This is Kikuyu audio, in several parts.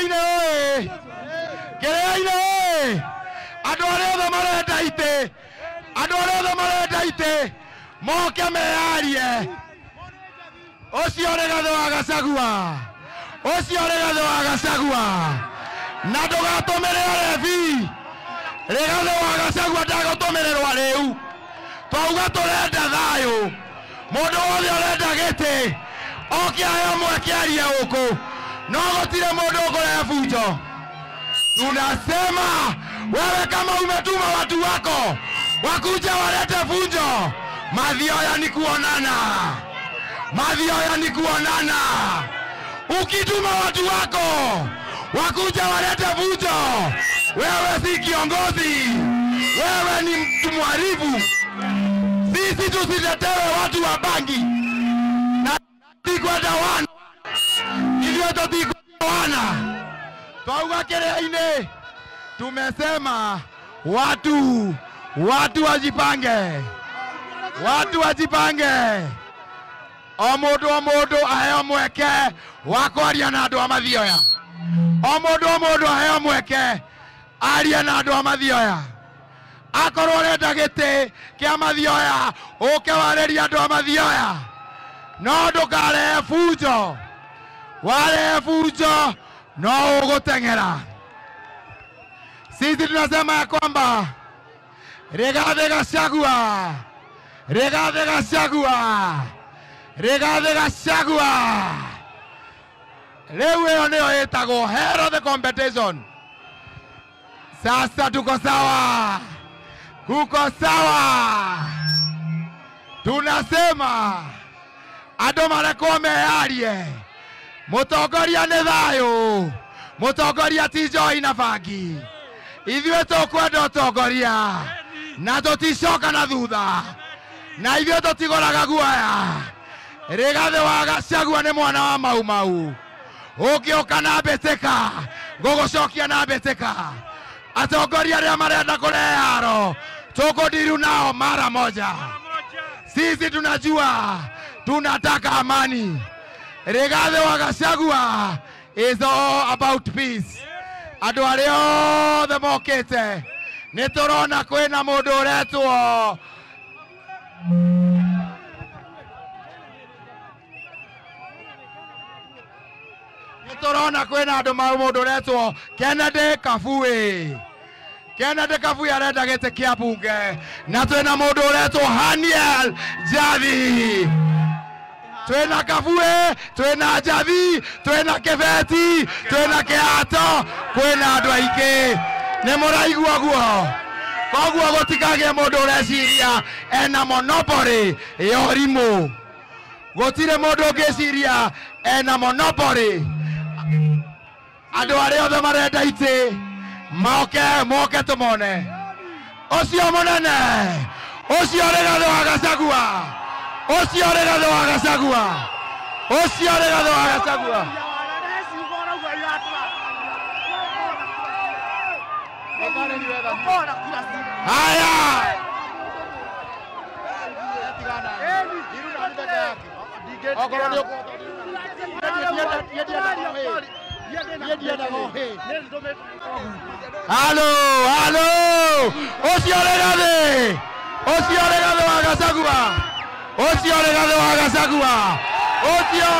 Kĩrĩa-inĩ ĩ, kĩrĩa-inĩ ĩ, andũ arĩa othe marenda itĩ, andũ arĩa othe marenda itĩ moke meyarie. Ũcio Rigathĩ wa Gachagua, ũcio Rigathĩ wa Gachagua, na ndũgatũmĩrĩre rebi. Rigathĩ wa Gachagua ndagũtũmĩrĩrwo rĩu. Twauga tũrenda thayũ. Mũndũ wothe ũrenda gĩtĩ oke aheo mweke arie gũkũ, no gũtirĩ mũndũ ũkũrehe bunjo. Tunasema wewe kama umetuma watu wako wakuja walete funjo, Mathioya ni kuonana, Mathioya ni kuonana. Ukituma watu wako wakuja walete funjo, wewe si kiongozi, wewe ni mtu mharibu. Sisi tusitetewe watu wa bangi na tikwenda wana ithuĩ tũtikwana. Twauga kĩrĩa-inĩ, tumesema watu wajipange, watu wajipange. O mũndũ o mũndũ aheo mweke wa kwaria na andũ a Mathioya. O mũndũ o mũndũ aheo mweke arie na andũ a Mathioya. Akorwo ũrenda gĩtĩ kĩa Mathioya, ũke warĩrie andũ a Mathioya, no ndũkarehe bunjo. Warehe bunjo no ũgũteng'era. Sisi tunasema ya kwamba Rigathĩ Gachagua, Rigathĩ Gachagua, Rigathĩ Gachagua. Rĩu ĩyo nĩyo ĩtagwo hero the competition. Sasa tuko sawa, kuko sawa. Tunasema andũ marekwo meyarie. Mũtongoria nĩ thayũ, mũtongoria ti njohi na bangi. Ithuĩ tũkwenda ũtongoria na tũticoka na thutha, na ithuĩ tũtigũraga guoya. Rigathĩ wa Gachagua nĩ mwana wa Mau Mau. Ũngĩũka na mbĩtĩka, ngũgũcokia na mbĩtĩka. Atongoria arĩa marenda kũrehe haro tũkũndiru nao mara moja. Sisi tunajua tunataka amani. Rigathĩ wa Gachagua is all about peace. Andũ arĩa othe mokĩte nĩ tũrona kwĩna mũndũ ũretwo nĩ tũrona kwĩna andũ mũndũ ũretwo Kennedy Kabui. Kennedy Kabui arenda gĩtĩ kĩa bunge, na twĩna mũndũ ũretwo Haniel Njathi. Twĩna Kabui, twĩna Njathi, twĩna Kĩbeti, twĩna Kĩhato, kwĩna andũ aingĩ. Nĩ mũraigua guo? Koguo gũtikagĩe mũndũ ũreciria ena monopoly ya ũrimũ. Gũtirĩ mũndũ ũngĩciria ena monopoly. Andũ arĩa othe marenda itĩ moke, moke tũmone. Ũcio mũnene, ũcio Rigathĩ wa Gachagua, ũcio Rigathĩ wa Gachagua, ũcio Rigathĩ wa Gachagua. Haya, halo, halo, ũcio Rigathĩ, ũcio Rigathĩ wa Gachagua, ũcio Rigathĩ wa Gachagua, ũcio.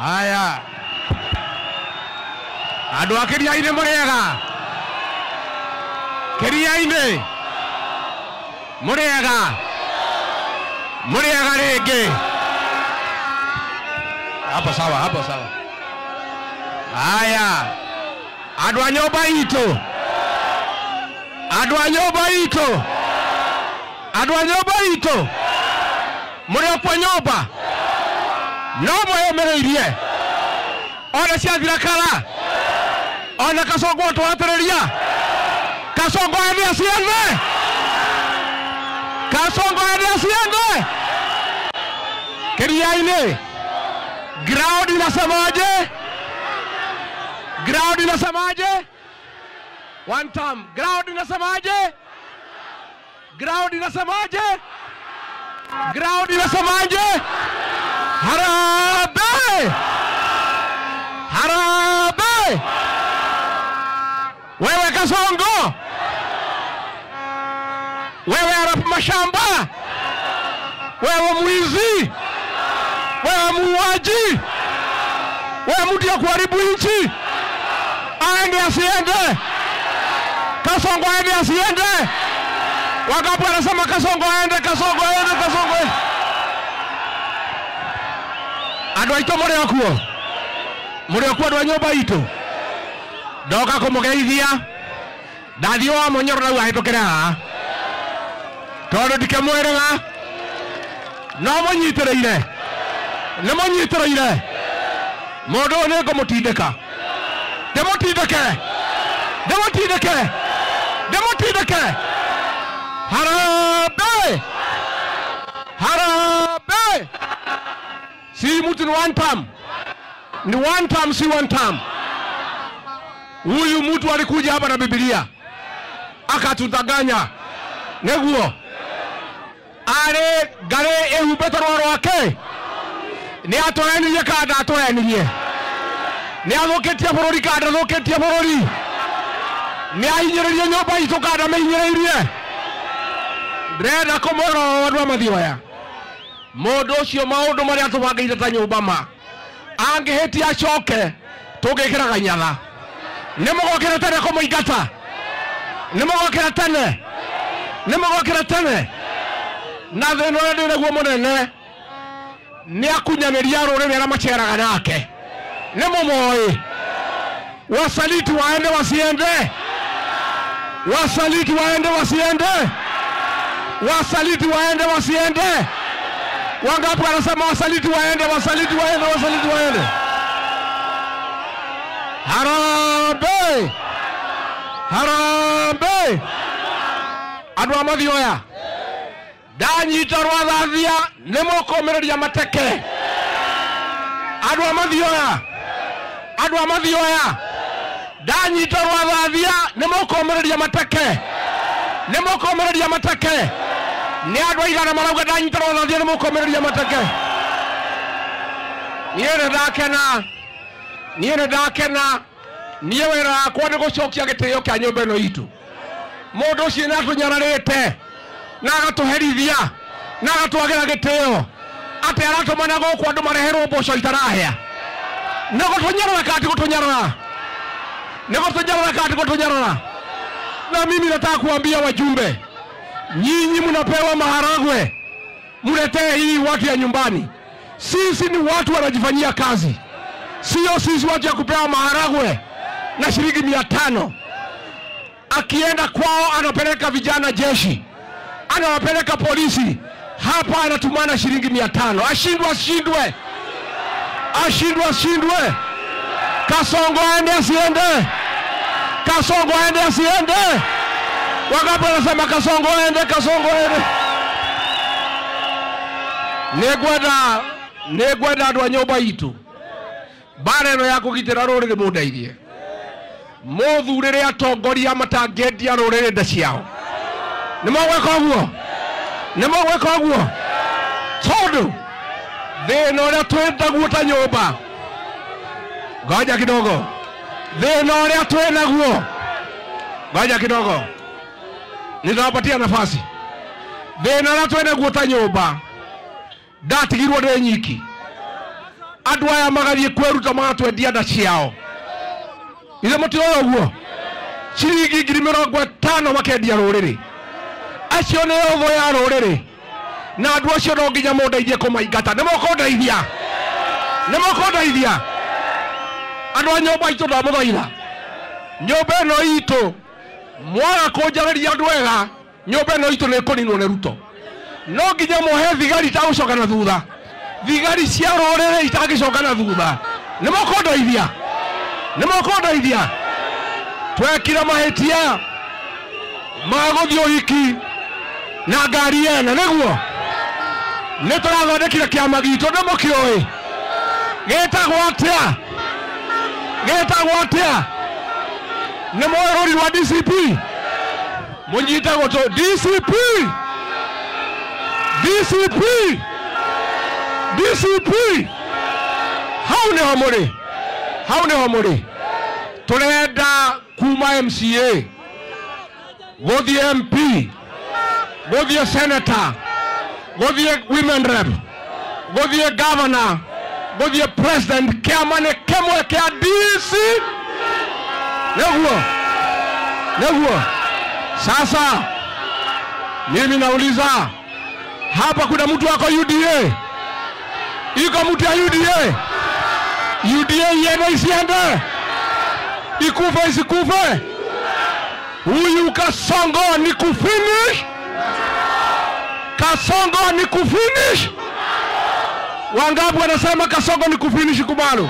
Haya, andũ a kĩria-inĩ mũrĩega, kĩria-inĩ mũrĩega, mũrĩega rĩngĩ. Hapo sawa, hapo sawa. Haya, andũ a nyũmba itũ, andũ a nyũmba itũ, andũ a nyũmba itũ, mũrĩ o kwa nyũmba no mwĩyũmĩrĩirie ona ciathira kara, ona Kasongo twatĩrĩria. Kasongo ende aciende, Kasongo ende aciende. Kĩria-inĩ ground inasemaje? Ground inasemaje? One time. Ground inasemaje? Ground inasemaje? Ground inasemaje? Harambee! Harambee! Wewe Kasongo, wewe Arap Mashamba, wewe mwizi, wewe muuaji, wewe mtu ya kuharibu nchi, aende asiende? Kasongo aende asiende? Wangapi wanasema Kasongo aende, Kasongo aende, Kasongo aende? Andũ aitũ mũrĩ o kuo? Mũrĩ o kuo andũ a nyũmba itũ? Ndoka kũmũgeithia, ndathiĩ wa Mũnyoro rĩu ahĩtũkĩre haha, tondũ ndikĩmwĩrĩga, no mũnyitĩrĩire, nĩ mũnyitĩrĩire. Mũndũ ũyũ nĩ ngũmũtindĩka, ndĩmũtindĩke, ndĩmũtindĩke, ndĩmũtindĩke. Harambee! Harambee! Si mtu ni one term. Ni one term, si one term. Huyu mtu alikuja hapa na Biblia akatudanganya. Neguo are gare ehumbĩte rwaro rwake, nĩ atũhenirie kana ndatũhenirie? Nĩ athũkĩtie bũrũri kana ndathũkĩtie bũrũri? Nĩ ahinyĩrĩirie nyũmba itũ kana ndamĩhinyĩrĩirie? Ndĩrenda kũmwĩra andũ a Mathioya, mũndũ ũcio maũndũ marĩa tũbangĩire ta nyũmba ma angĩhĩtia acoke tũngĩkĩraga nyatha. Nĩ mũgokĩra tene kũmũingata? Nĩ mũgokĩra tene? Nĩ mũgokĩra tene? Na thĩna ũrĩa ndĩ naguo mũnene nĩ akunyanĩria rũrĩrĩ arĩa maceraga nake. Nĩ mũmoĩ? Wasaliti waende wasiende? Wasaliti waende wasiende? Wasaliti waende wasiende? Wangapi wanasema wasaliti waende, wasaliti waende, wasaliti waende? Harambee! Harambee! Andũ a Mathioya, ndanyita rwathathia nĩ mũkũmĩrĩria mateke. Andũ a Mathioya, andũ a Mathioya, ndanyita rwathathia nĩ mũkũmĩrĩria mateke, nĩ mũkũmĩrĩria mateke. Nĩ andũ aigana marauga ndanyita rwathathia nĩ mũkũmĩrĩria mateke? Niĩ nĩ ndakena, niĩ nĩ ndakena. Niĩ wĩra wakwa nĩ gũcokia gĩtĩo kĩa nyũmba ĩno itũ. Mũndũ ũcio nĩ atũnyararĩte na agatũherithia na agatwagĩra gĩtĩo, atĩ aratũmana gũkũ andũ mareherwo mboco itarahĩa. Nĩ gũtũnyarara kana ti gũtũnyarara? Nĩ gũtũnyarara kana ti gũtũnyarara? Na mimi nataka kuambia wajumbe, nyinyi mnapewa maharagwe, mletee hii watu ya nyumbani. Sisi ni watu wanajifanyia kazi, sio sisi watu ya kupewa maharagwe na shilingi 500. Akienda kwao anapeleka vijana jeshi, anawapeleka polisi, hapa anatumana shilingi 500. Ashindwe ashindwe, ashindwe ashindwe. Kasongo aende asiende? Kasongo aende asiende? Wangapi wanasema Kasongo aende, Kasongo aende? Nĩngwenda andũ a nyũmba itũ, mbara ĩno ya kũgitĩra rũrĩrĩ mũndeithie. Mũthurĩre atongoria matangĩendia rũrĩrĩ nda ciao. Nĩ mũgwĩka ũguo? Nĩ mũgwĩka ũguo? Tondũ thĩna ũrĩa twĩ naguo ta nyũmba, ngoja kidogo, thĩna ũrĩa twĩ naguo, ngoja kidogo, nitawapatia nafasi. Thĩna ũrĩa twĩ naguo ta nyũmba, ndatigirwo ndĩ nyiki. Andũ aya magathiĩ kwĩruta magatwendia nda ciao. Ithe mũtiroĩ ũguo? Ciringi 50,000 makendia rũrĩrĩ. Acio nĩ thũ ya rũrĩrĩ. Na andũ acio no nginya mũndeithie kũmaingata. Nĩ mũkũndeithia? Nĩ mũkũndeithia? Andũ a nyũmba itũ ndamũthaitha, nyũmba ĩno itũ mwaga kũnjarĩria andũ ega, nyũmba ĩno itũ nĩ ĩkũninwo nĩ Ruto. No nginya mũhe thigari itagũcoka na thutha, thigari cia rũrĩrĩ itangĩcoka na thutha. Nĩ mũkũndeithia? Nĩ mũkũndeithia? Twekire mahĩtia ma gũthiĩ ũhiki na ngari ene, nĩguo nĩ tũrathondekire kĩama gitũ, nĩ mũkĩũĩ gĩtagwo atĩa? Gĩtagwo atĩa? Nĩ mũĩ rũri rwa DCP? Mũnyite gũtũ, DCP, DCP, DCP. Hau nĩho mũrĩ, hau nĩho mũrĩ. Tũrenda kuma MCA gũthiĩ MP, gũthiĩ senator, gũthiĩ women rep, gũthiĩ governor, gũthiĩ president. Kĩama nĩ kĩmwe kĩa DC. Nĩguo, nĩguo. Sasa mimi nauliza hapa, kuna mtu wako UDA? Iko mtu ya UDA? UDA iende isiende? Ikufe isikufe? Huyu Kasongo ni kufinish? Kasongo ni kufinish? Wangapi wanasema Kasongo ni kufinish kubalu?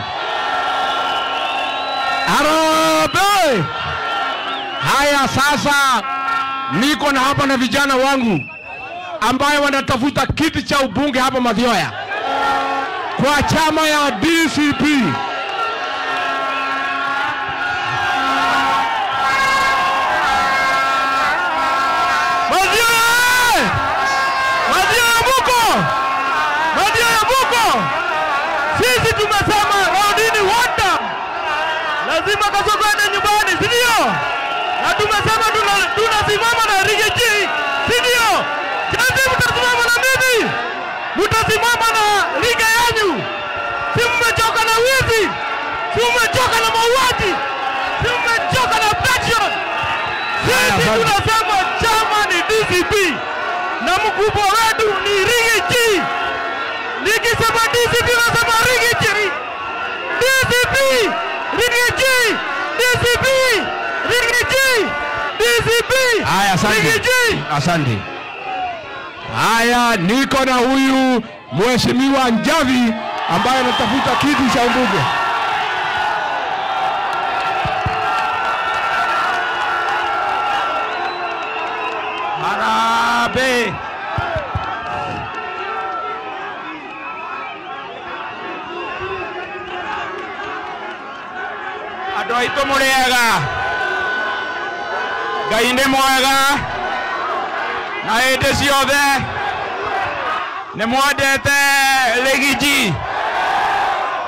Harambee! Haya, sasa niko na hapa na vijana wangu ambaye wanatafuta kiti cha ubunge hapa Mathioya kwa chama ya DCP. Mathioya! Mathioya muko! Mathioya muko! Sisi tumesema raundini one, lazima Kasongo aende nyumbani, si ndio? Na tumesema tunasimama na Riggy, si ndio? Jazi mtasimama na mimi, mtasimama na liga yenu. Si mmechoka na wizi, si mmechoka na mauaji, si mmechoka na abduction. Sisi tunasema chama ni DCP na mkubwa wetu ni Riggy. Nikisema DCP nasema Riggy. DCP, Riggy, DCP, Riggy, DCP. Haya, asante. Asante. Haya, niko na huyu Mheshimiwa Njavi ambaye anatafuta kiti cha ubunge. Harambee! Andũ aitũ mũrĩega, Ngai nĩ mwega na hĩndĩ ciothe. Nĩ mwendete Riggy,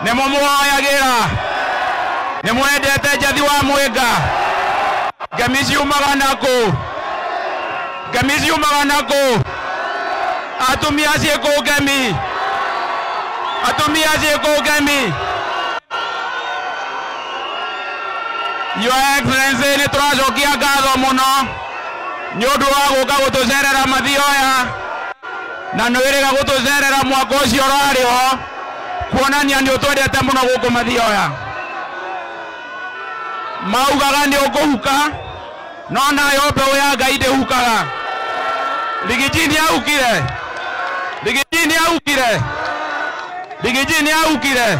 nĩ mũmũhoyagĩra, nĩ mwendete Njathi wa Mwĩnga. Ngemi ciumaga nakũ? Ngemi ciumaga nakũ? Atumia ciĩkũ ngemi? Atumia ciĩkũ ngemi? Your Excellency, nĩ tũracokia ngatho mũno nĩ ũndũ wa gũka gũtũcerera Mathioya, na nĩ wĩrĩga gũtũcerera mwaka ũcio ũrarĩ ho, kuonania nĩ ũtwendete mũno gũkũ Mathioya. Maugaga nĩ ũkũhuka, no nayo mbeũ ya Ngai ndĩhukaga. Riggy nĩ ahukire, Riggy nĩ ahukire, Riggy nĩ ahukire.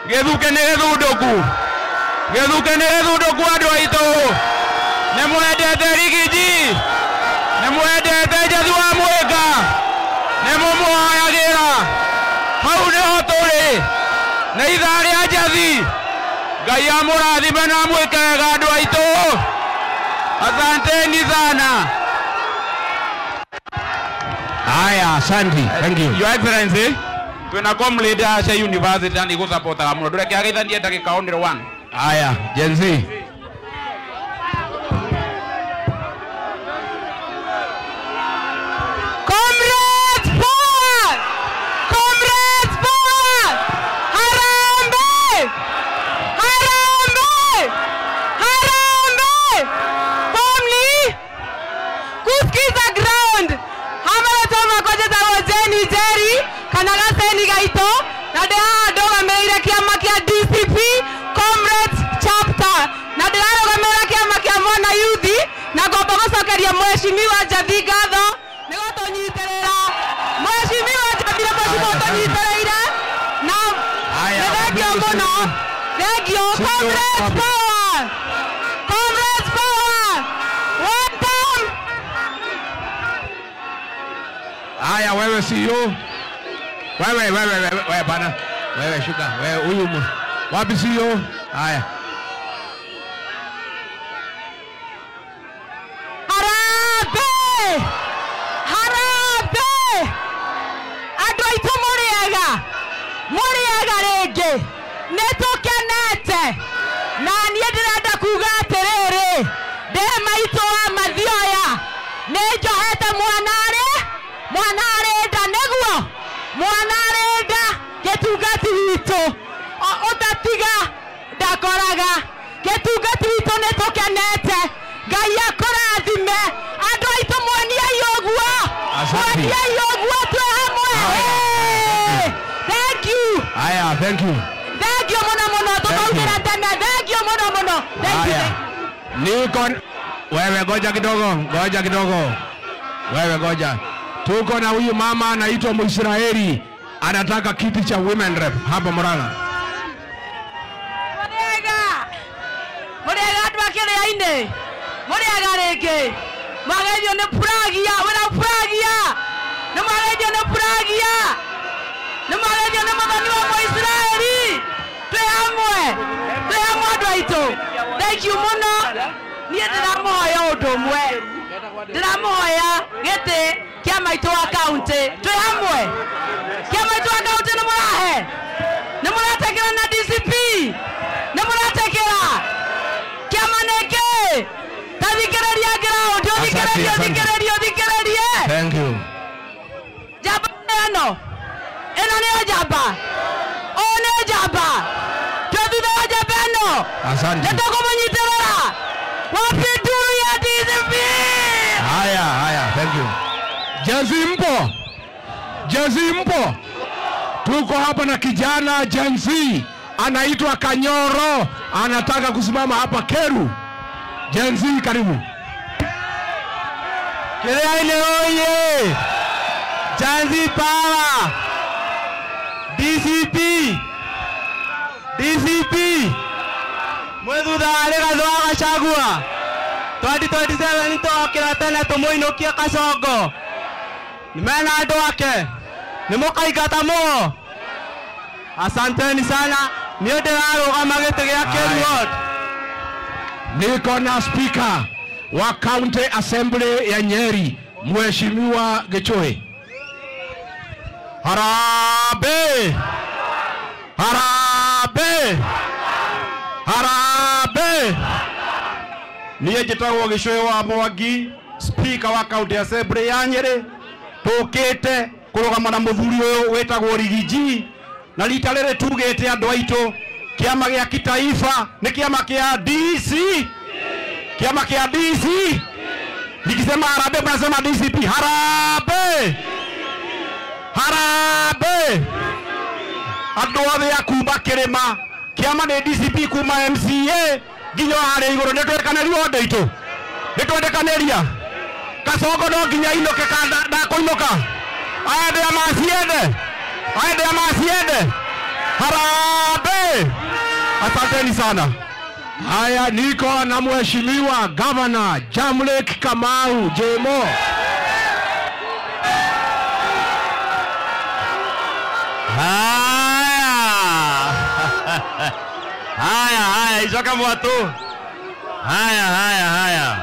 Gĩthuke nĩ gĩthundũku, gĩthuke nĩ gĩthundũku. Andũ aitũ, nĩ mwendete Riggy, nĩ mwendete Njathi wa Mwĩnga, nĩ mũmũhoyagĩra. Hau nĩho tũrĩ, nĩ ithaa rĩa Njathi. Ngai amũrathime na amwĩke wega andũ aitũ. Asanteni sana. Haya, asante. Thank you. Your Excellency, twina comrade Asha University na nĩgũsupportaga mũno. Ndũreke ageithanie ndagĩka only one. Haya, Gen Z. Comrades forward! Comrades forward! Harambee! Harambee! Harambee! Family! Kusikiza ground! Hamara makoja za wajeni Jerry, kanagase ni gaito, na deha doga meire kiama kia DCP, Comrades Chapter, na deha doga meire kiama kia Mwana Yuthi, na ngomba gũcokeria Mheshimiwa Njathi ngatho nĩ gũtũnyitĩrĩra. Mheshimiwa Njathi nĩ mheshimiwa ũtũnyitĩrĩire, na nĩ thengio mũno. Thengio. Comrades power! Comrades power! One time! Haya, wewe CEO. Wewe wewe wewe bana. Wewe shuka. Wewe huyu wapi CEO? Haya. Harambee! Harambee! njohete mwana arĩ nda nĩguo mwana arĩ nda gĩtungati witũ ũtatiga ndakoraga gĩtungati witũ nĩ tũkenete Ngai akũrathime andũ aitũ mwoniai ũguo mwoniai ũguo twĩ hamwe. Thank you. Aya, thank you. Thank you mũno mũno tũkaumĩra tene. Thank you mũno mũno. Thank you. Niko wewe, ngoja kidogo, ngoja kidogo. Wewe ngoja. Tuko na huyu mama anaitwa Muisraeli, anataka kiti cha women rep hapa Murang'a. Muriega. Muriega andũ a Kĩrĩa-inĩ. Muriega rĩngĩ. Mwageithio nĩ Puragia, wĩna Puragia. Nĩ mwageithio nĩ Puragia. Nĩ mwageithio nĩ Mũthoni wa Mũisiraeli. Twĩ hamwe. Twĩ hamwe andũ aitũ. Thank you mũno. Niĩ ndĩramũhoya ũndũ ũmwe. Ndĩramũhoya gĩtĩ kĩa maitũ wa kaunti. Twĩ hamwe. Kĩa maitũ wa kaunti nĩ mũrahe. Nĩ mũretekera na DCP. Nĩ mũretekera. Kĩama nĩ kĩ? Ta thikĩrĩria ground, ũthikĩrĩrie, ũthikĩrĩrie, ũthikĩrĩrie. Thank you. Njamba ĩno. Ĩno nĩyo njamba. Ũyũ nĩ njamba. Twĩ thutha wa njamba ĩno. Asante. Nĩ tũkũmũnyitĩrĩra. Wapi nduru ya DCP? Haya, haya, thank you. Jezi mpo? Jezi mpo? Tuko hapa na kijana Gen Z anaitwa Kanyoro, anataka kusimama hapa Keru. Gen Z karibu. Kĩrĩa-inĩ oye! Gen Z power! DCP! DCP! Mwĩ thutha wa Rigathĩ wa Gachagua 2027 tũgokĩra tene tũmũinũkie Kasongo. Mena andũ ake nĩ mũkaingata mũo. Asanteni sana. Niĩ ndĩrarũgama gĩtĩ gĩa Keru Ward. Niko na speaker wa County Assembly ya Nyeri, Mheshimiwa Gichohi. Harambee! Harambee! Harambee! Niĩ njĩtagwo Gĩcũhĩ wa Mwangi, speaker wa County Assembly ya Nyeri. Tũkĩte kũrũgama na mũthuri ũyũ wĩtagwo Rigiji, na rita rĩrĩ tugĩte andũ aitũ kĩama gĩa kitaifa nĩ kĩama kĩa DC, kĩama kĩa DC. Nikisema harambee mnasema DCP. Harambee! Harambee! Andũ othe a kuma kĩrĩma, kĩama nĩ DCP kuma MCA nginya harĩa igũrũ. Nĩ twekanĩria andũ aitũ, nĩ twendekaniria. Kasongo no nginya inũke kana ndakũinũka. Aende amaciende, aende amaciende. Harambee! Asanteni sana. Haya, niko na Mheshimiwa Governor Jamlek Kamau Jemo. Haya. Haya, haya, icoka mwatũ. Haya, haya, haya.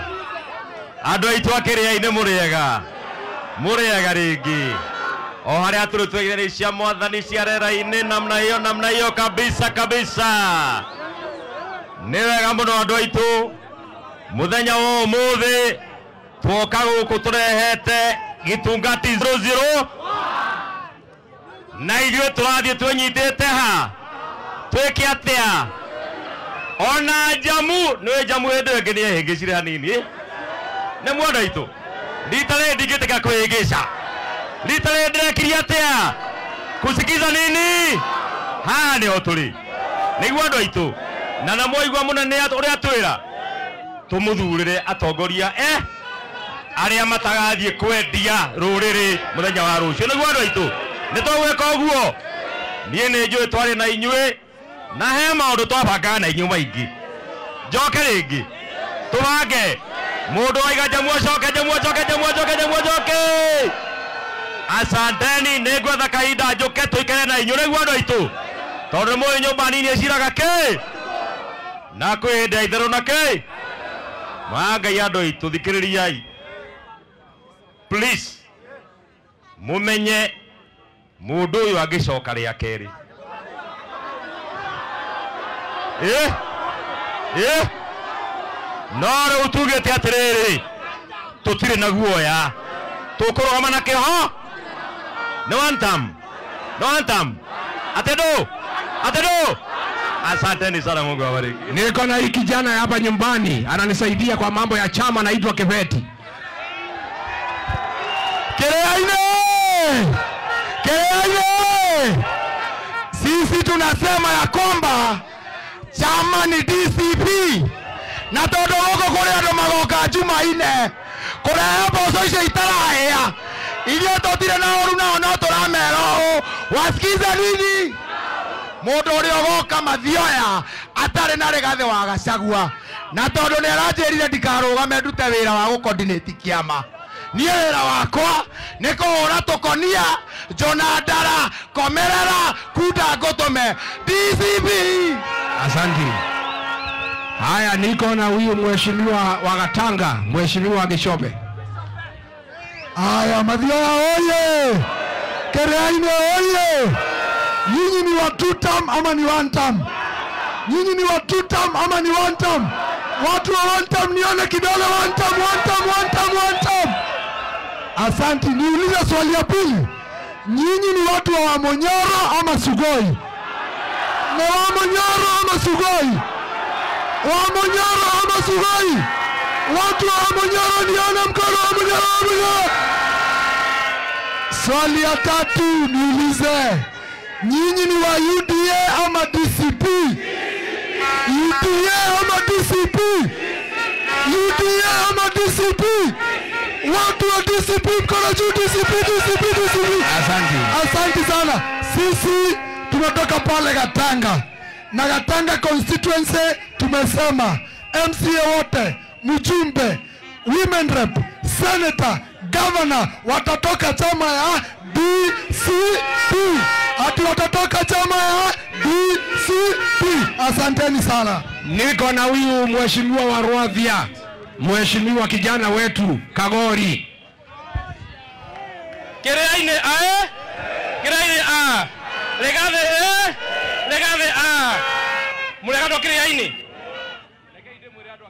Andũ aitũ a Kĩrĩa-inĩ mũrĩega. Mũrĩega rĩngĩ. O harĩa tũrĩ twegereire cia mwathani cia rĩera-inĩ namna hiyo, namna hiyo kabisa kabisa. Nĩ wega mũno andũ aitũ. Mũthenya wa ũmũthĩ twoka gũkũ tũrehete gĩtungati 00 na ithuĩ tũrathiĩ twĩnyitĩte ha twĩke atĩa ona njamu nĩ njamu hĩndĩ ĩyo ĩngĩ nĩ yehĩngĩcire hanini nĩ mwenda aitũ rita rĩrĩ ndingĩtĩka kwĩhĩngĩca rita rĩrĩ ndĩrekirie atĩa kusikiza nini haha nĩho tũrĩ nĩguo andũ aitũ na na mwaigua mũnene ũrĩa twĩra tũmũthurĩre atongoria arĩa matagathiĩ kwendia rũrĩrĩ mũthenya wa rũciũ nĩguo andũ aitũ nĩ tũgwĩka ũguo niĩ nĩ njũĩ twarĩ na inyuĩ na he maũndũ twabangaga na inyuĩ maingĩ njoke rĩngĩ tũbange mũndũ waiga njamu acoke njamu acoke njamu acoke njamu acoke asanteni nĩ ngwetha kahinda njũke tũikare na inyuĩ nĩguo andũ aitũ tondũ nĩ mũĩ nyũmba nini ĩciraga kĩ na kwĩ hĩndĩ ya itherũ na kĩ ma Ngai andũ aitũ thikĩrĩriai please mumenye mũndũ ũyũ angĩcoka rĩa kerĩ no rĩu tugĩte atĩrĩrĩ Tutire na guoya. Tukurugama na kiho. No antam. No antam. Atedo. Atedo. Asanteni sana, Mungu awabariki. Niko na hii kijana hapa nyumbani ananisaidia kwa mambo ya chama, naitwa Keveti. Kereaine! Kereaine! Sisi tunasema ya kwamba chama ni DCP. Na tondu guku kuri andu magoka Jumaine kurehe mboco icio itarahĩa, ithuĩ tũtirĩ na ũru nao, no tũramera ũũ wasikize nini mundu uria ugoka Mathioya atari na Rigathi wa Gachagua, na tondu ni aranjirire ndikarugame ndute wira wa gucoordinate kiama, nie wira wakwa ni kuhura tukonia Jona Ndara komerera kunda ngutume DCP. Asante. Haya, niko na huyu mheshimiwa wa Gatanga, mheshimiwa Gishobe. Haya, Mathioya oye! Kereaine oye! Nyinyi ni wa two term ama ni one term? Nyinyi ni wa two term ama ni one term? Watu wa one term nione kidole, one term, one term, one term, one term. Asante. Niulize swali ya pili. Nyinyi ni watu wa Wamonyoro ama Sugoi? Ni Wamonyoro ama Sugoi? Wamonyoro ama Sugoi? Watu wa Wamonyoro nione mkono, Wamonyoro, Wamonyoro. Swali ya tatu niulize. Nyinyi ni wa UDA ama DCP? UDA ama DCP? UDA ama DCP? Watu wa DCP mkono juu, DCP, DCP, DCP. Asante. Asante sana. Sisi tunatoka pale Gatanga. Na Gatanga constituency tumesema MCA wote, mjumbe, women rep, senator, governor watatoka chama ya DCP. Ati watatoka chama ya DCP. Asanteni sana. Niko na huyu mheshimiwa wa Rwathia, mheshimiwa kijana wetu Kagori. Kereaine ae, kereaine a, Rigathi e, Rigathi a. Muregatwo Kereaine.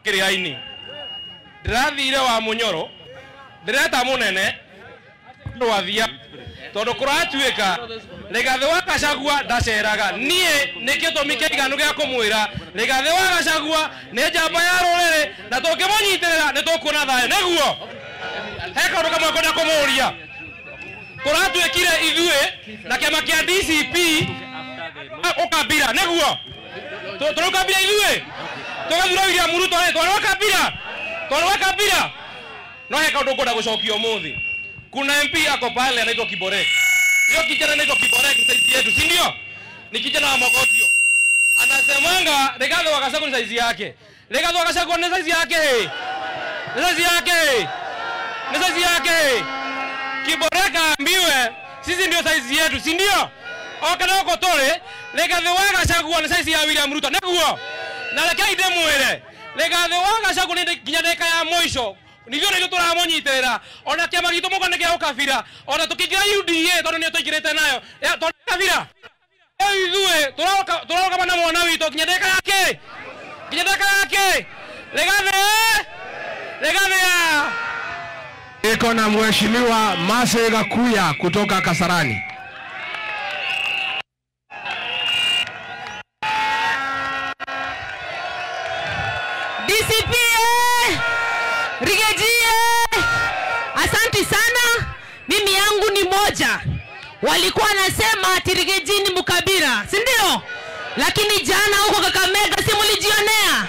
Kereaine. Ndirathire wa Munyoro, ndireta munene Rwathia tondu kuratuika Rigathi wa Gachagua ndaceraga. Nie ni gĩtũmi kĩiganu gĩa kũmwĩra Rigathi wa Gachagua nĩ njamba ya rũrĩrĩ na tũngĩmũnyitĩrĩra nĩ tũkuona thayũ. Nĩguo he kaũndũ kamwe ngwenda kũmũria. Kũratuĩkire ithuĩ na kĩama kĩa DCP ũkabira, nĩguo tũrũkabira ithuĩ tũgathura William Ruto rĩ, twarũkabira, twarũkabira. No he kaũndũ ngwenda gũcokia ũmũthĩ. Kuna MP ako pale anaitwa Kiborek. Hiyo kijana anaitwa Kiborek ni saizi yetu, si ndio? Ni kijana wa Mogotio. Anasemanga Rigathi wa Gachagua ni saizi yake. Rigathi wa Gachagua ni saizi yake. Ni saizi yake. Ni saizi yake. Kiborek aambiwe sisi ndio saizi yetu, si ndio? Okana huko tore Rigathi wa Gachagua ni saizi ya William Ruto. Niguo. Na rekei ndimwire. Rigathi wa Gachagua ni nginya ndagĩka ya mũico. Nithio nä tå ona kä ama gitå må nä gä a å kabira ona tå kä ingä ra UDA tondå nä tå ingä rä te nayo tondå kabira ithuä tå rarå na mwana witå nginya ndä ka yake, nginya ndä ka yake. Rigathi, Rigathi. Niko na mheshimiwa Mase Gakuya kutoka Kasarani. DCP Rigejie, asanti sana. Mimi yangu ni moja. Walikuwa nasema ati Rigathi ni mukabira, si ndio? Lakini jana huko Kakamega si mulijionea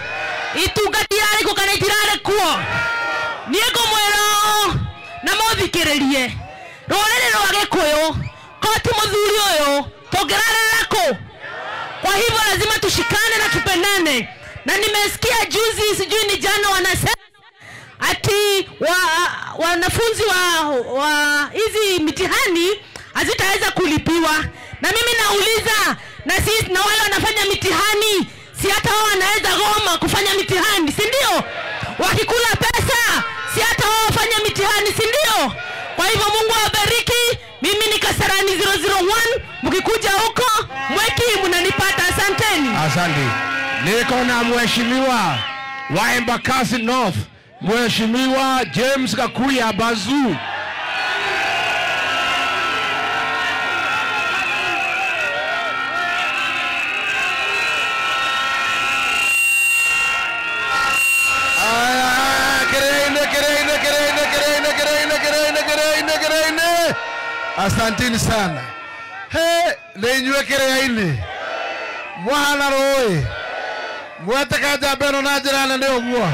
itugatirare kukanitirare kuo. Nieko mwero na muthikiririe ruriri rwa Gikuyu koti muthuri uyu tungirarira ku. Kwa hivyo lazima tushikane na tupendane. Na nimesikia juzi, sijui ni jana, wanasema ati wanafunzi wa hizi mitihani hazitaweza kulipiwa. Na mimi nauliza, na sisi na wale wanafanya mitihani, si hata wao wanaweza goma kufanya mitihani, si ndio? Wakikula pesa, si hata wao wafanya mitihani, si ndio? Kwa hivyo Mungu awabariki. Mimi ni Kasarani 001, mkikuja huko Mweki mnanipata. Asanteni. Asante. Niko na mheshimiwa wa Embakasi North, Mheshimiwa James Gakuya Bazu. Kĩrĩa-inĩ. Asanteni sana. He, nĩ inyuĩ kĩrĩa-inĩ mwahana rũĩ mwetĩka njamba ĩno na njĩra nene ũguo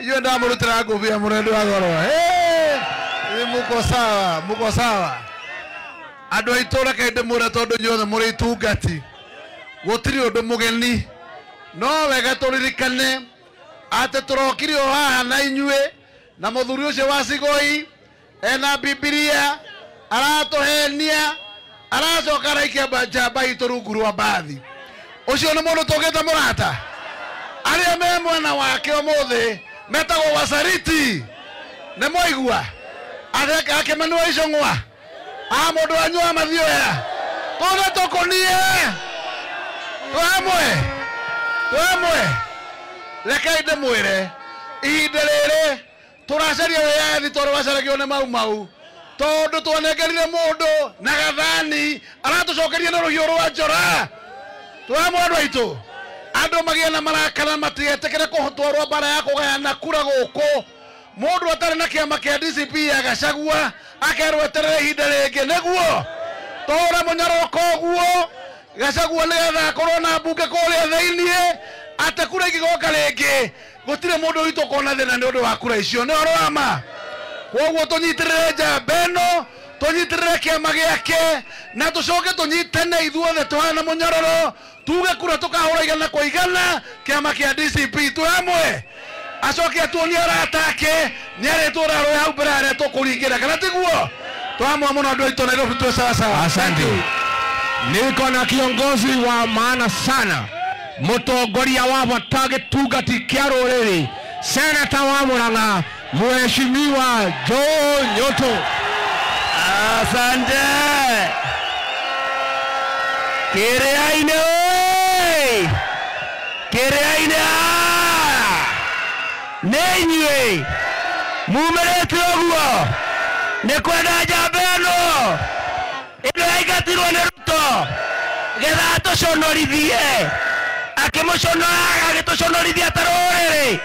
inyuĩ ndamũrutĩra ngũbia mũno ndĩ wa goro. He, muko sawa, muko sawa. Andũ aitũ reke ndĩmwĩre tondũ inyuothe mũrĩ itungati gũtirĩ ũndũ mũgeni no wega tũririkane atĩ tũrokire o haha na inyuĩ na mũthuri ũcio wa Cigoi ena Bibilia aratuhenia aracoka araikia njamba itũ rungu rwa mbathi. Ũcio nĩ mũndũ tũngĩte mũrata. Arĩa me mwena wake ũmũthĩ metagwo wacariti. Nĩ mwaigua akĩmenua icũng'wa a mũndũ wanyu wa mathioya tũthe tũkũnie twamwe twamwe. Rekei ndĩmwĩre ihinda rĩrĩ tũracaria wĩyathi tondũ wacaragio nĩ Mau Mau tondũ twanengerire mũndũ na gathani aratũcokeria na rũhiũ rwa njora. Twamwe andũ aitũ andũ magĩe na marakara matigetĩkĩre kũtwarwo mbara ya kũgayana kura gũkũ. Mũndũ atarĩ na kĩama kĩa DCP ya Gachagua akerwo eterere ihinda rĩngĩ nĩguo tũhũre mũnyoroko ũguo Gachagua nĩgetha akorwo na mbunge kũrĩa thĩiniĩ atĩ kura ingĩgoka rĩngĩ gũtirĩ mũndũ witũ ũkona thĩna nĩ ũndũ wa kura icio. Nĩ ũhoro wa ma. Koguo tũnyitĩrĩre njamba ĩno tũnyitĩrĩre kĩama gĩake na tũcoke tũnyitane ithuothe tũhana mũnyororo tuge kura tũkahũra igana kwa igana kĩama kĩa DCP twĩ hamwe. Acoke atuonie arata ake nĩ arĩtũra rũĩ hau mbere harĩa tũkũringĩra kana tiguo? Twamwe mũno andũ aitũ Nairobi twĩ sawa sawa. Asante. Niko na kiongozi wa maana sana, mũtongoria wa bata gĩtungati kĩa rũrĩrĩ, seneta wa Murang'a, Mheshimiwa Joe Nyoto. Asante. Kĩrĩa-inĩ oi! Kĩrĩa-inĩ a! Nĩ inyuĩ mumĩrĩte ũguo nĩ kwenda njamba ĩno ĩno yaingatirwo nĩ Ruto getha atũconorithie akĩmũconoraga agĩtũconorithia ta rũrĩrĩ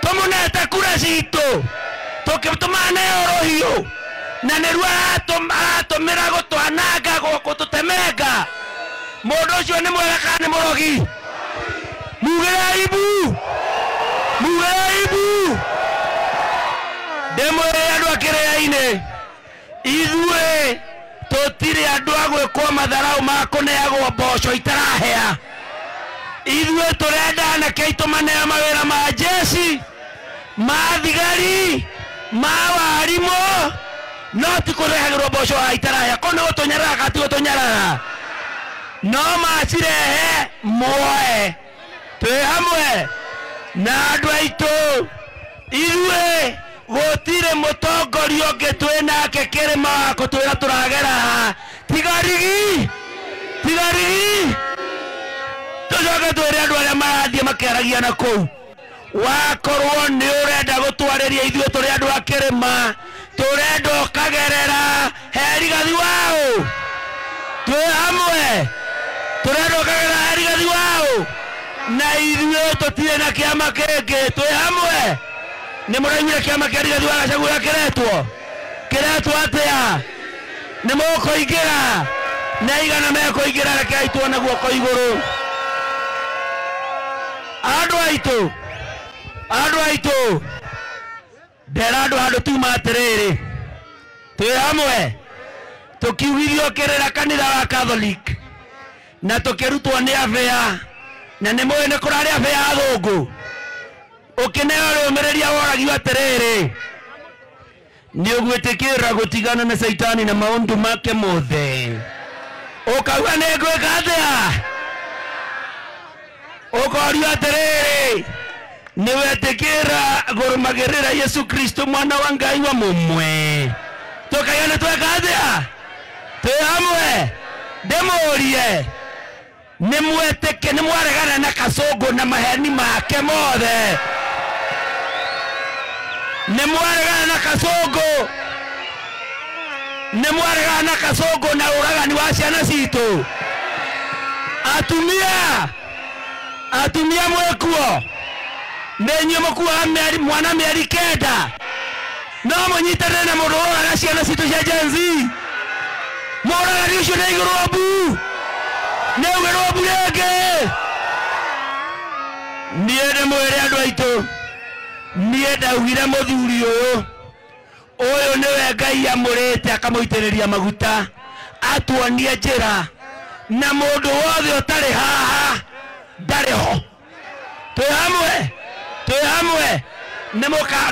tũmũnete kura citũ tũmaneo rũhiũ na nĩruo aratũmĩra gũtwananga gũtũtemenga. Mũndũ ũcio nĩ mwega kana nĩ mũrogi? Mugĩre aibu, mugĩre aibu. Ndĩmwĩre andũ a kĩrĩa-inĩ ithuĩ tũtirĩ andũ a gwĩkwo matharau ma kũneagwo mboco itarahĩa. Ithuĩ tũrenda anake aitũ maneo mawĩra ma jeshi ma thigari ma warimũ no ti kũrehagĩrwo mboco itarahĩa. Kũu nĩ gũtũnyarara kana ti gũtũnyarara? No macirehe muoe twĩ hamwe na andũ aitũ. Ithuĩ gũtirĩ mũtongoria ũngĩ twĩ nake kĩrĩma wa kũtwĩra tũragera haha tiga rigi, tiga rigi. Tũcoke twĩre andũ arĩa marathiĩ makĩaragia na kũu wakorwo nĩ ũrenda gũtwarĩria ithuĩ tũrĩ andũ a kĩrĩma tũrenda ũkagerera he Rigathi waũ twĩ hamwe tũrenda ũkagerera he Rigathi waũ na ithuĩ tũtirĩ na kĩama kĩngĩ twĩ hamwe. Nĩ mũraiguire kĩama kĩa Rigathi wa Gachagua kĩretwo kĩretwo atĩa? Nĩ mũkũingĩra na igana mekũingĩra rekei tuone guoko igũrũ. Andũ aitũ, andũ aitũ ndera andũ handũ tuma atĩrĩrĩ twĩ hamwe tũkiugithio kĩrĩra kanitha wa Catholic na tũkĩrutwo nĩ abĩa na nĩ mũĩ nĩ kũrarĩ abĩa athũngũ ũkĩneo rũmĩrĩria woragio atĩrĩrĩ nĩ ũgwĩtĩkĩra gũtigana na caitani na maũndũ make mothe ũkauga nĩ ngwĩka atĩa? Ũkorio atĩrĩrĩ nĩ wetĩkĩra kũrũmagĩrĩra Yesu Kristo mwana wa Ngai wa mũmwe tũkaiga nĩ tweka atĩa? Twĩ hamwe. Ndĩmũrie nĩ mwetĩke nĩ mwaregana na Kasongo na maheni make mothe. Nĩ mwaregana na Kasongo. Nĩ mwaregana na Kasongo na ũragani wa ciana citũ. Atumia, atumia mwĩkuo, nĩ inyuĩ mũkuaga mwana mĩeri 9. No mũnyitanĩre na mũndũ ũroraga ciana citũ cia Gen Z. Mũragani ũcio nĩ aigũrwo mbu, nĩ augĩrwo mbu rĩngĩ. Niĩ ndĩmwĩre andũ aitũ, niĩ ndaugire mũthuri ũyũ, ũyũ nĩwe Ngai amũrĩte akamũitĩrĩria maguta atuonie njĩra, na mũndũ wothe ũtarĩ haha ndarĩ ho. Twĩ hamwe, twĩ hamwe. Nĩ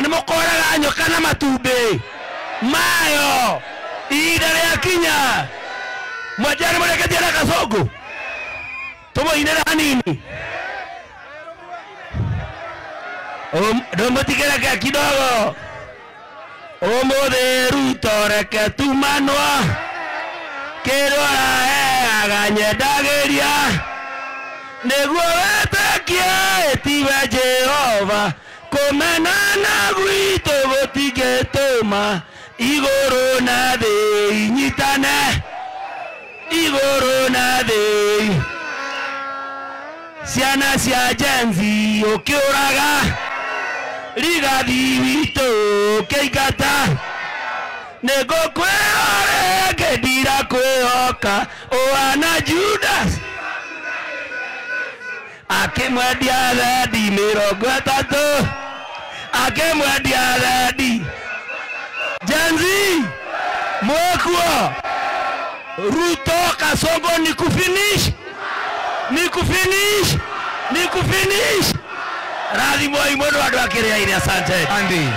mũkoraga nyoka na matumbĩ mayo ihinda rĩakinya. Mwendia nĩ mũreketie na Kasongo, tũmũinĩre hanini, ndũmũtigĩreke kidogo. Ũmũthĩ Ruto reke tumanwo, kĩrĩa ũraheaga nyendagĩria, nĩguo wĩtĩkie tiwe Jehova. Kũmenana gwitũ gũtingĩtũma igũrũ na thĩ inyitane, igũrũ na thĩ. Ciana cia Gen Z ũkĩũraga, Rigathi witũ ũkĩingata, nĩngũkwĩra rĩngĩ ndirakwĩhoka, ũhana Judas akĩmwendia thendi 30, akĩmwendia thendi. Gen Z mwĩkuo, Ruto Kasongo ni kufinish, ni kufinish, ni kufinish. Rathimwai mũno andũ a Kĩrĩainĩ, asante. Andi.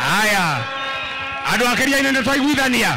Haya. Andũ a Kĩrĩainĩ nĩ twaiguithania.